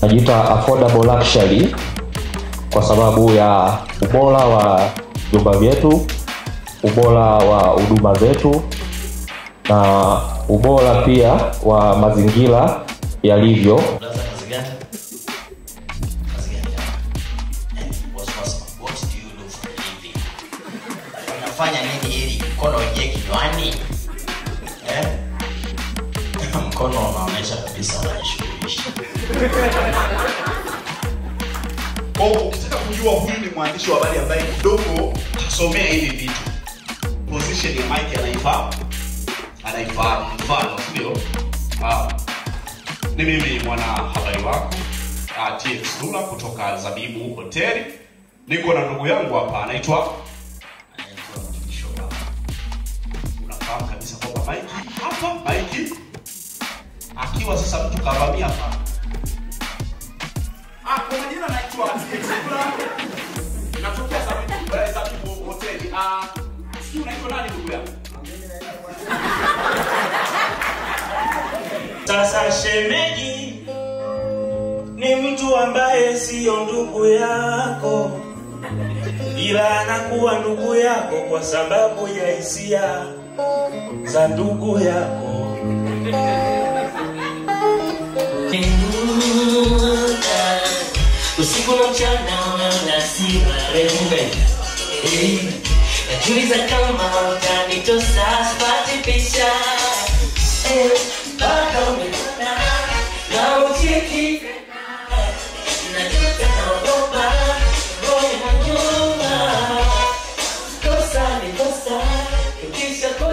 Najiita affordable luxury kwa sababu ya ubora wa vyumba vyetu, ubora wa huduma zetu na ubora pia wa mazingira yalivyo. Kazi gani? Kazi gani? What do you do for a living? Unafanya nini ili mkono uingie kinywani? Mkono unaonyesha kabisa unajishughulisha. Kwa ukitaka kujua huyu ni mwandishi wa habari ambaye kidogo kasomea hivi vitu, position ya mic anaifahamu. Anaifahamu, mfano, sio? Ni mimi mwana habari wako TX Dula kutoka Zabibu Hoteli. Niko na ndugu yangu hapa anaitwa unafahamu kabisa kwamba Mike hapa, Mike akiwa sasa mtu kavamia hapa. Kwa majina naitwa TX Dula. Natokea Zabibu Hoteli. Sio unaitwa nani ndugu yangu? Sasa shemeji ni mtu ambaye sio ndugu yako, ila anakuwa ndugu yako kwa sababu ya hisia za ndugu yako. Usiku na mchana unasira najiuliza kama utanitosa sipati picha. Bado umekuna na ucheki najuta naogopa roho inaniuma. Kosa ni kosa, ukisha kosa.